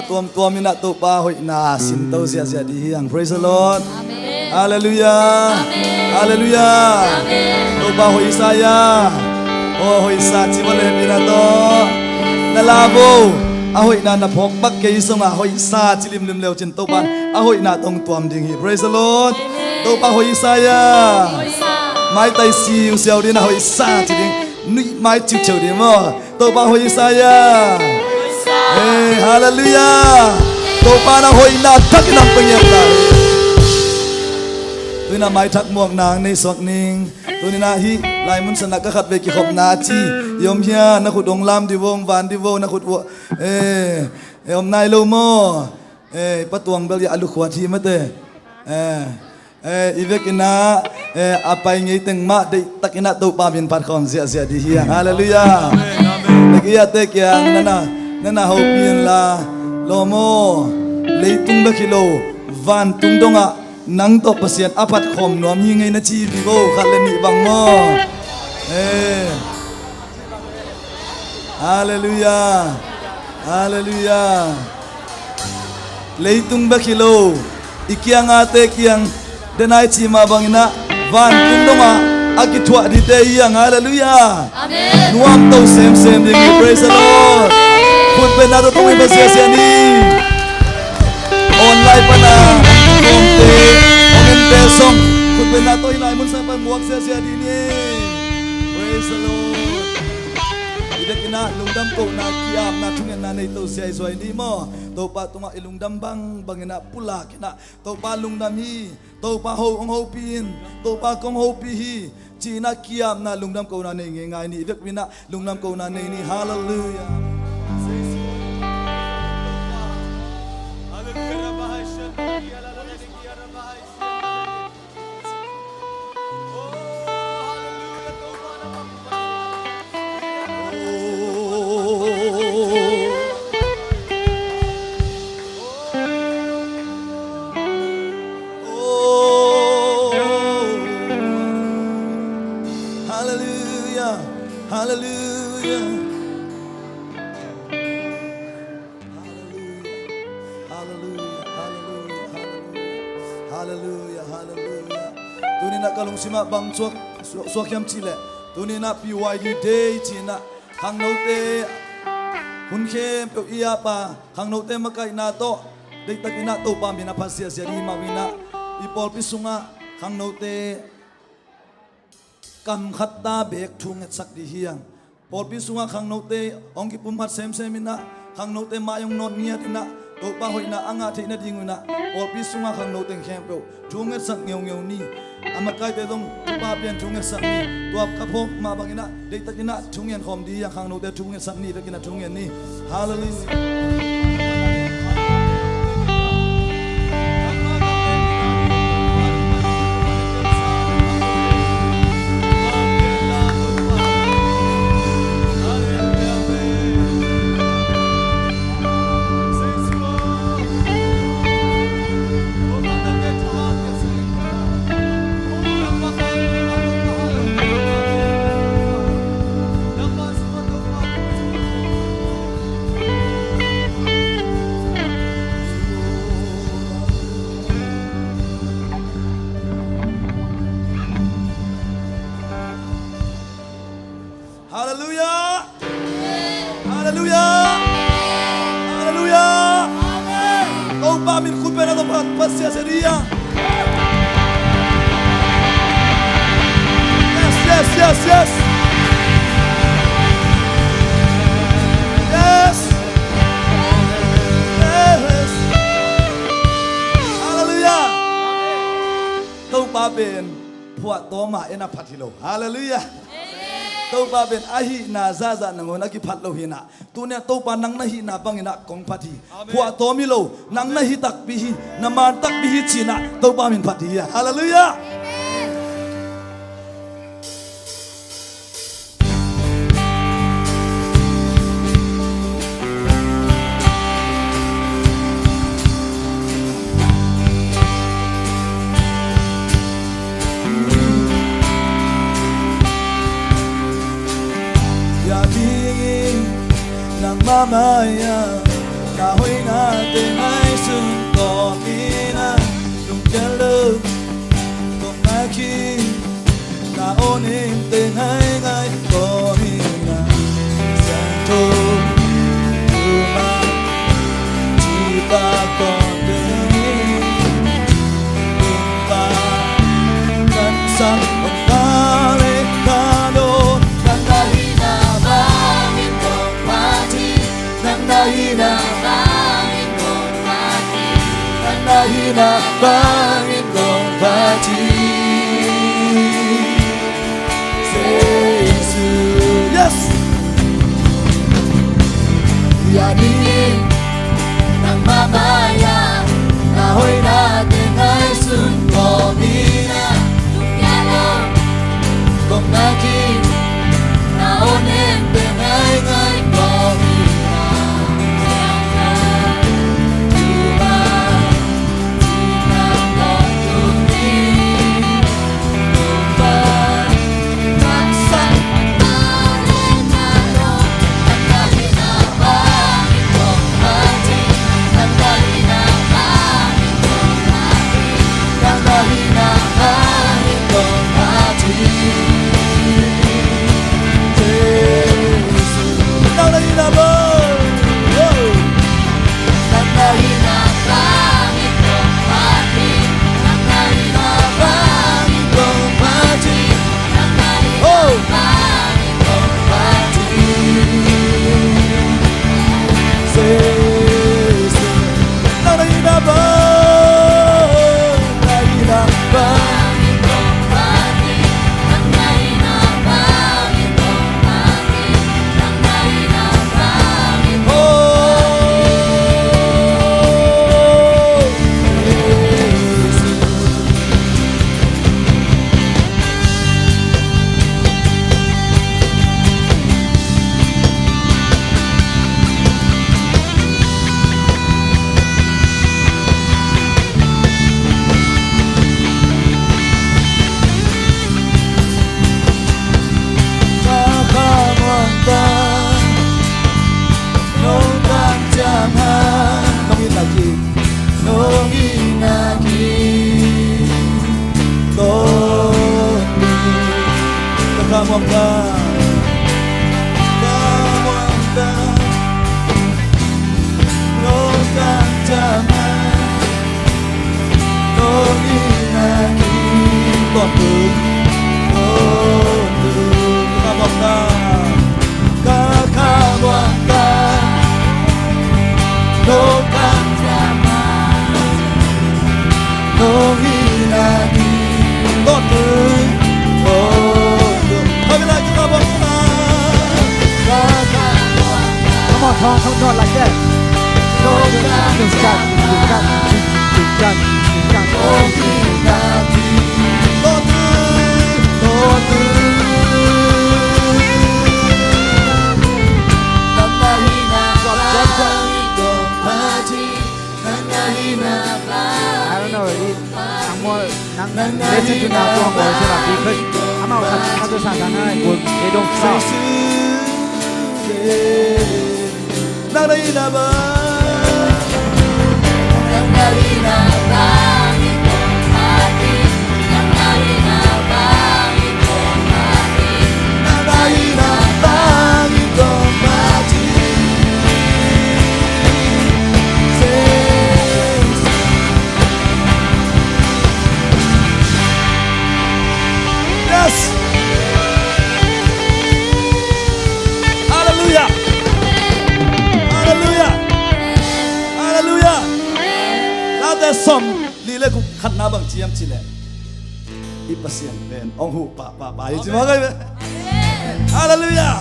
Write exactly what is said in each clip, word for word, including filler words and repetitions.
Tuamtuam in ah Topa hoihna sinto ziahziah dih hi hang. Praise the Lord. Amen. Halleluiah. Amen. Halleluiah. Amen. Topa hoih sa ia. Aw, hoih sa ci vua le hehpihna tawh na la vo. A hoihna na phawk bak kei sungah hoih sa ci limlim leu cin Topa in a hoihna tawh hong tuam ding hi. Praise the Lord. Amen. Topa hoih sa ia. Hoih sa. Maitai si uh siau ding a hoih sa ci ding. Nuih mai ciuciau ding maw. Topa hoih sa ia. Hoih sa. Hey, halleluiah. Topa na hoihna thak in hong pia ngiat ta. Tuni in ah maithak muak nang nei suak ning. Tuni in ah hih laimun sungah ka khatvei kikhopna ci i om hia, na khut hong lam dih vo, hong van dih vo, na khut vo. Eh, eh, om nai lo maw. Eh, Pa Tuang bel ia a lukhuat hi mate. Eh, eh, i vekin ah, eh, a pai ngei teng mah deihtakin ah Topa min phat khawm ziahziah dih hi hang. Halleluiah. Amen, amen. Nek i ate kiang nana, nana hopih in la, lawm aw, leitung bek hi lo, vantung dongah nang tawh Pasian a phat khawm nuam hi ngei na ci dih vo, khat le nih bang maw. Eh. Halleluiah. Halleluiah. Leitung bek hi lo, i kiangate kiang denai ci mah bangin ah vantung dongah a kithuah dihte hi hang. Halleluiah. Amen. Nuamto semsem ding hi. Praise the Lord. Khutbetna tawh tong i pasiasia ni. Online pana kawmte, online te song, khutbetna tawh i laimun sung pan muak siasia dih ni. Praise the Lord. I vekin ah lungdam kohna, ki-apna, thungetna nei to siaisuai ni maw. Topa tungah i lungdam bangbang in ah pulak in ah Topa lungdam hi. Topa ho hong hopih in, Topa kong hopih hi ci-in ah ki-apna lungdam kohna nei ngeingai ni. I vekpi-in ah lungdam kohna nei ni. Halleluiah. Oh, hallelujah, hallelujah, hallelujah, hallelujah, hallelujah, hallelujah. Tuni-in ah ka lungsim ah bang suak, suak, suak hiam cih leh, tuni-in ah P Y D Day ci-in ah khangnote hun khempeuh i ap a, khangnote makaihna tawh deihtakin ah Topa min a phat siasia ding hi mah bangin ah, i pawlpi sungah khangnote kam khat ta beek thu ngetsak ding hi hang. Pawlpi sungah khangnote hong kipumkhat semsem in ah, khangnote mai hong nawn ngiat in ah, Topa hoihna a ngah theih nading un ah, pawlpi sungah khangno teng khempeuh thu ngetsak ngeungeu ni. A makaite zong thupha pia-in thu ngetsak ni. Tua ka phawk mah bangin ah deihtakin ah thu ngen khawm ding hi hang. Khangnote thu ngetsak ni, deihtakin ah thu ngen ni. Hallelujah. Halleluiah. Halleluiah. Halleluiah. Amen. Topa min khutbetna tawh phat, phat siasia ding hi hang. Yes, yes, yes, yes. Yes. Yes. Halleluiah. Topa pen phuahtawm a en a phat hi lo. Halleluiah. Topa pen a hihna zahzah nangawn a kiphat lo hi-in ah, tuni-ah Topa nang na hihna bangin ah kong phat hi. Amen. Phuahtawm hi lo, nang na hi takpi hi, na man takpi hi ci-in ah Topa min phat hi. Halleluiah. Bia dingin nangmah mai-ah na hoihna Sun kawm in a lungkiat lo kong ngai khin, na aw nengte ngaingai kawm in a siangtho thuma cipa kawm ding in, thuma kansak kong pale ka lo, nang na hihna bangin kong phat hi. Nang na hihna bangin kong phat hi. Nang na hihna bangin kong phat hi. Jesu. Yes. Hia dingin nangmah mai-ah na hoihnate ngaihsun kawm in a lungkiat lo kong ngai khin, na aw nengte ngaingai kawm in a siangtho thuma cipa kawm ding in, thuma kansak Come on, come on, come on, like that. I don't know, it, ang mo, nang, listen to na tuang voice la, because amau khat, khat tu sa ta na, they don't stop. Yes. Halleluiah. Halleluiah. Halleluiah. Late sawmli le guk khatna bang ci hiam cih leh, i Pasian pen hong huh pahpah pa hi ci mawk ahi ve. Halleluiah.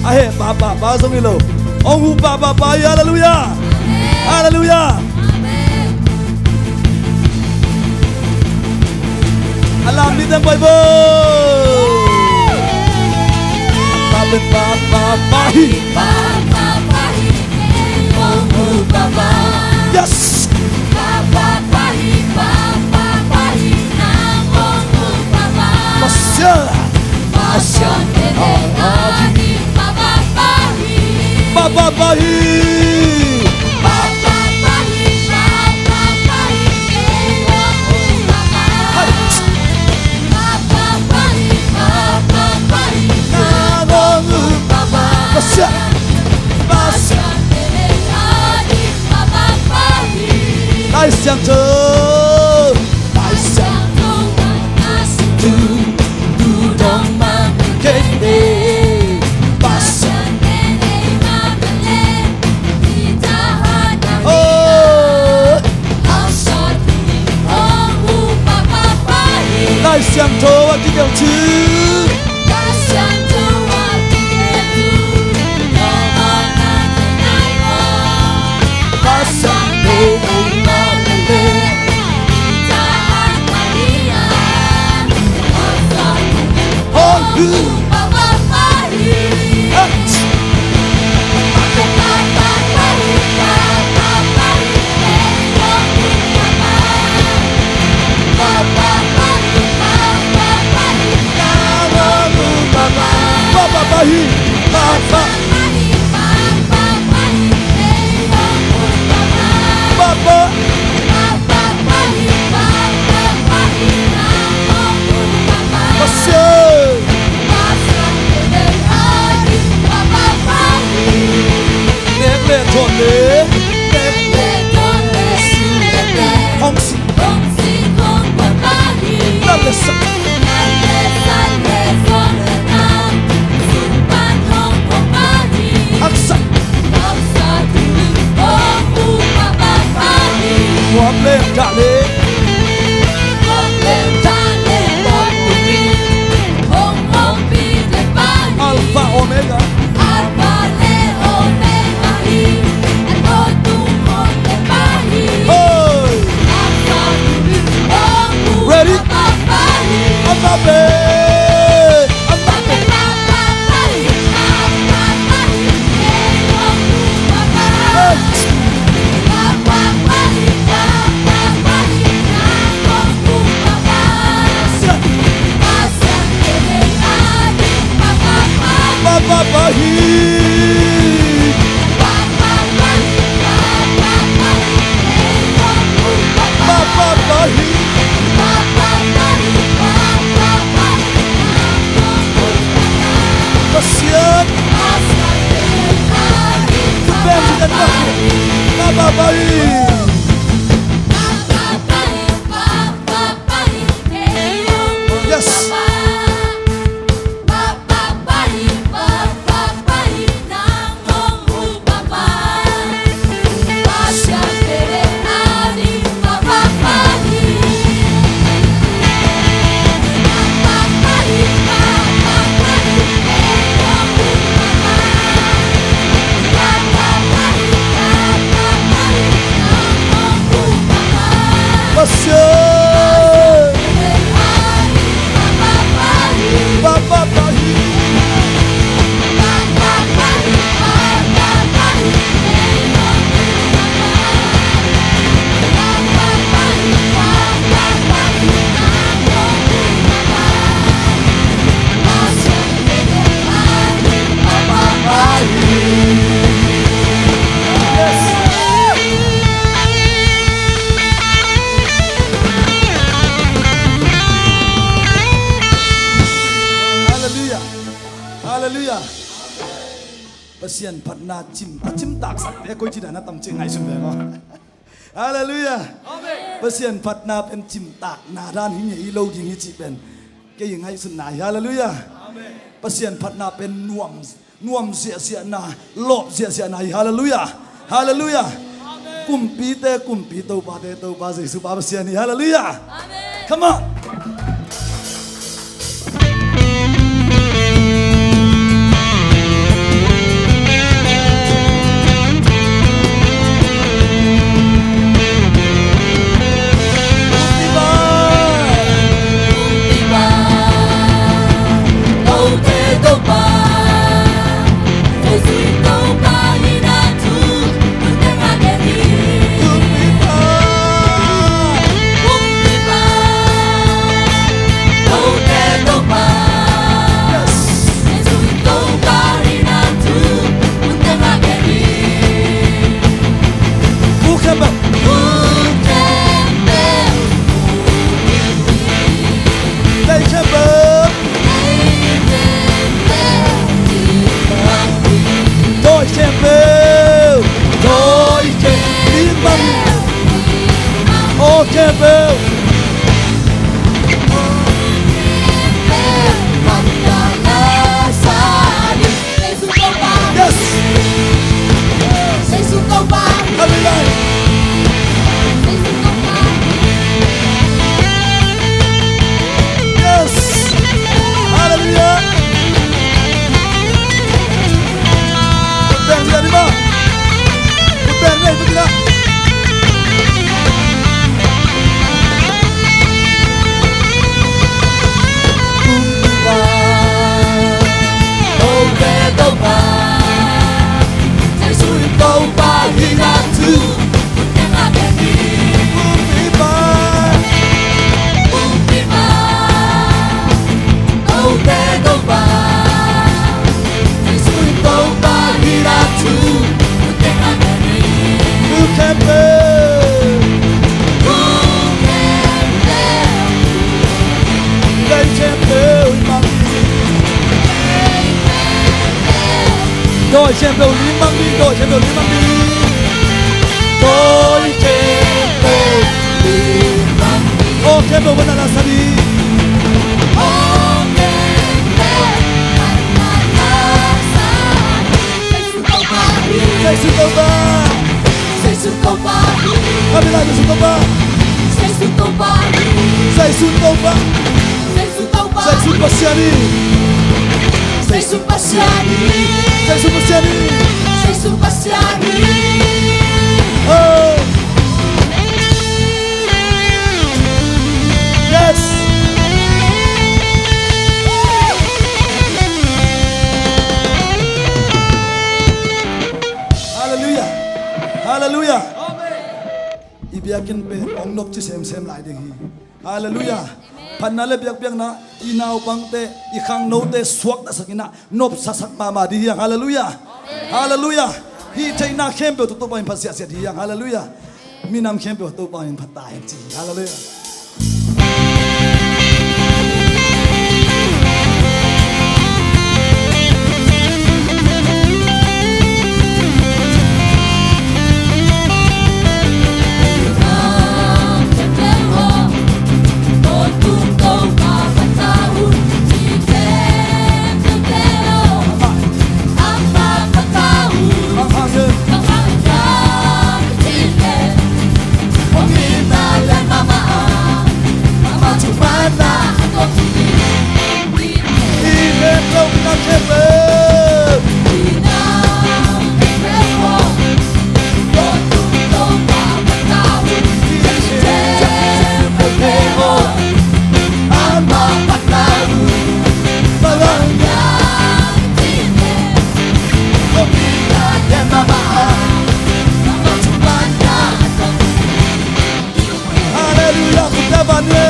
A heh pahpah pa zong hi lo, hong huh pahpah pa hi. Halleluiah. Halleluiah. A lam mi teng pai bo. Pa pen pahpah pa hi. Yes. Pasian. Pasian. Pahpah pa hi. Pahpah pa hi. Siangtho. Lai Siangtho, Lai Siangtho, tu dong mah kei ni. Pasian pen ei mah pen leh, i tahan mah hi. Oh. Lai Siangtho a kigelh ci. Alpha Omega. Hey! Ready? Agape! Agape! Hey! Papa Pahi. Papa Pahi. Pasian. Papa Pahi. Yes. Pasian. Papa Pahi. Halleluiah. Halleluiah. Pasian phatna cim, a cimtak sakte koi ci dan a tam cih ngaihsun ve maw. Halleluiah. Amen. Pasian phatna pen cimtakna dan hi ngei lo ding hi cih pen kei ngaihsutna hi. Halleluiah. Amen. Pasian phatna pen nuam, nuam ziahziahna, lawp ziahziahna hi. Halleluiah. Halleluiah. Amen. Kumpite kumpi, topate topa Jesu pa Pasian hi. Halleluiah. Amen. Come on. Khempeuh lim mang ding, dawi khempeuh lim mang ding. Dawi khempeuh lim mang ding. Aw, khempeuh van a la sa ding. Aw, khempeuh van a la sa ding. Zeisu Topa. Zeisu Topa. Amen. Zeisu Topa. Zeisu Topa. Zeisu Topa. Zeisu Topa. Zeisu Pasian hi. Zeisu Pasian hi. Zeisu Pasian hi. Zeisu Pasian hi. Oh. Yes. Halleluijah. Halleluijah. I biakinn pen hong nopci semsem lai ding hi. Halleluijah. Phatna le biakpiakna i naupangte, i khangnote suaktasak in ah nopsasak mahmah ding hi hang. Halleluijah. Halleluijah. Hih theihna khempeuh tawh Topa in phat siahsiah ding hi hang. Halleluijah. Minam khempeuh Topa in phat ta hen ci hi. Halleluijah. Halleluijah. Khut beng bang ni.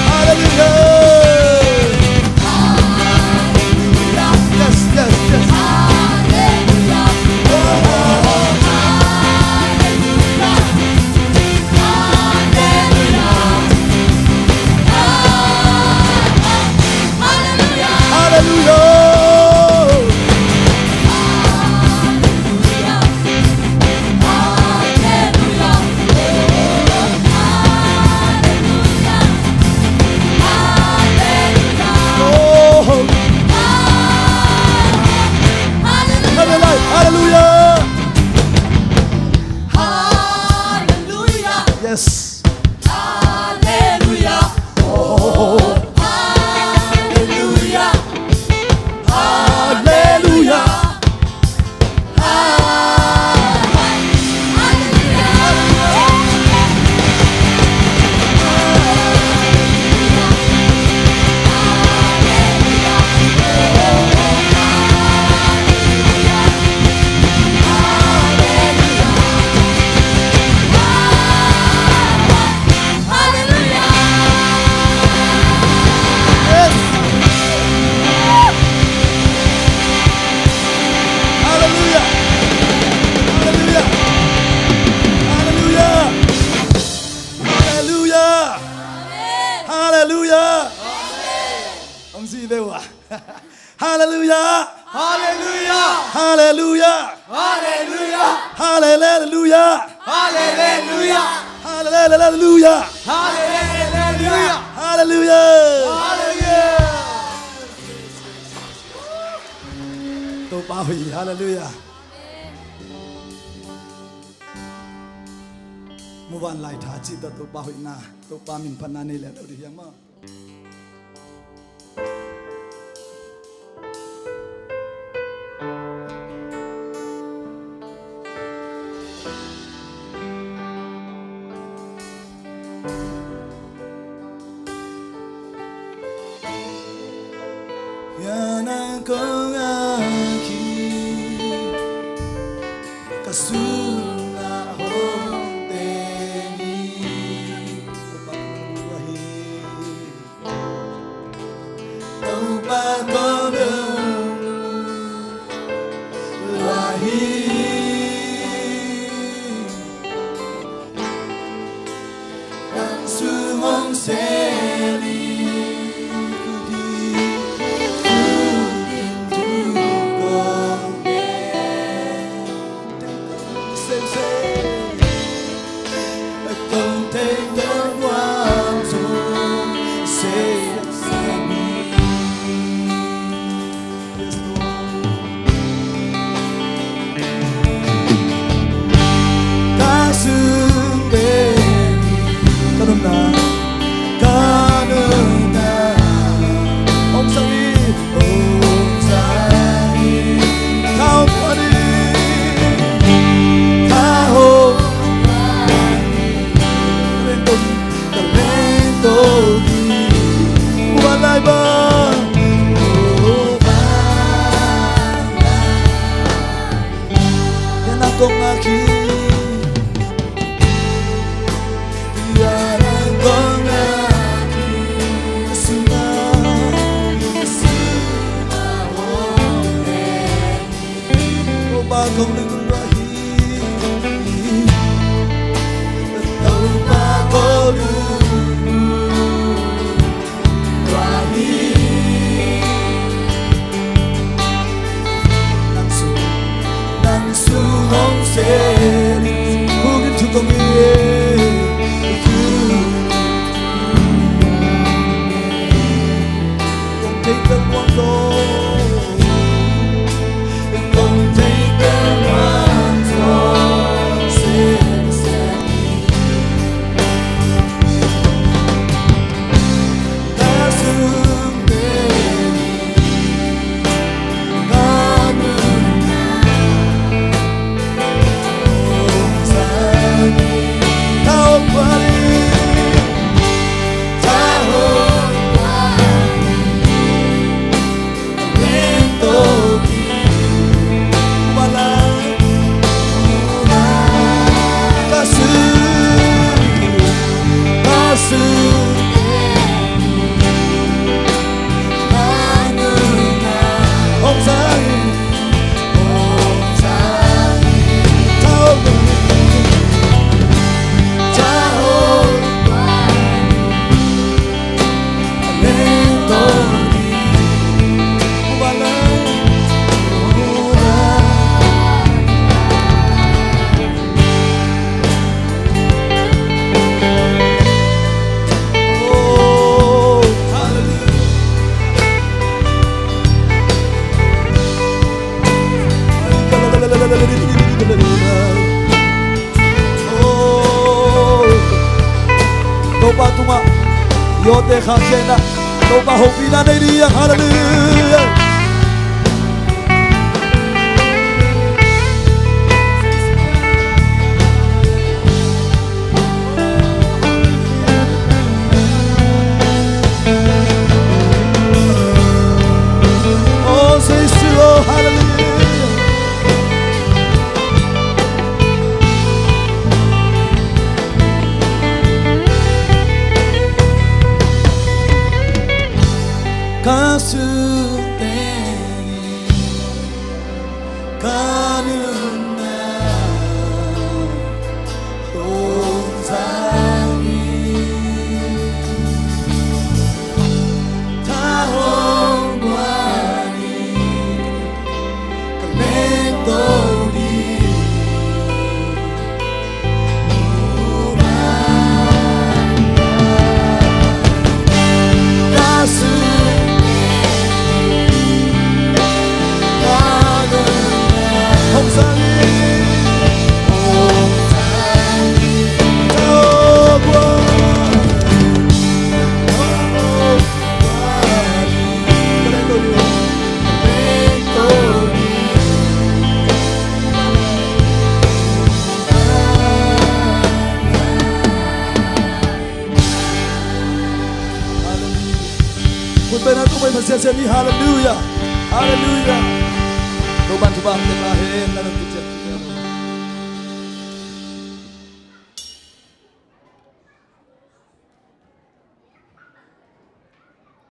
Hallelujah. Yes, yes, yes. Hallelujah. Oh, oh, oh. Hallelujah. Hallelujah. Hallelujah. Oh. Hallelujah. Hallelujah. Hallelujah. Yes. Hallelujah. Oh. Hallelujah. Hallelujah. Hallelujah. Yes. Hallelujah. Hallelujah. Hallelujah. Hallelujah. Hallelujah. Hong ci ve uh a. Hallelujah. Hallelujah. Hallelujah. Hallelujah. Hallelujah. Hallelujah. Hallelujah. Hallelujah. Hallelujah. Hallelujah. Topa hoih hi. Hallelujah. Muvanlai tha cih tawh Topa hoihna, Topa min phatna nei leh lo ding hi hang maw. Ya nang kong a ki ka suna hong te ni. Topa ko lungmuang hi. Nang sung hong seli, kut hi, kut in tu kong gen. Sing, sing. Ka lento ding, ka lento ding. Muan lai bang. Muan lai. Ya nang kong a ki. Ya nang kong a ki. Ka suna, ka suna hong te. Topa kong lungmuang hi. Topa kong lungmuang hi. Nang sung, nang sung hong seli. Kut in tu kong gen. Kong theih bel muang lo. Kong theih bel muang lo. Sing, sing. Ka sung te ni. Ka nunna. Topa tungah yawte khahkhia in ah, Topa hopihna nei ding. Halleluiah. Oh, say, say, oh, hallelujah. Ka sung te ni. Ka nunna hong zang in, tha hong guan in, ka lento ding. Hallelujah. Hallelujah. Topa'n thupha hong pia ta hen. Na nuntakna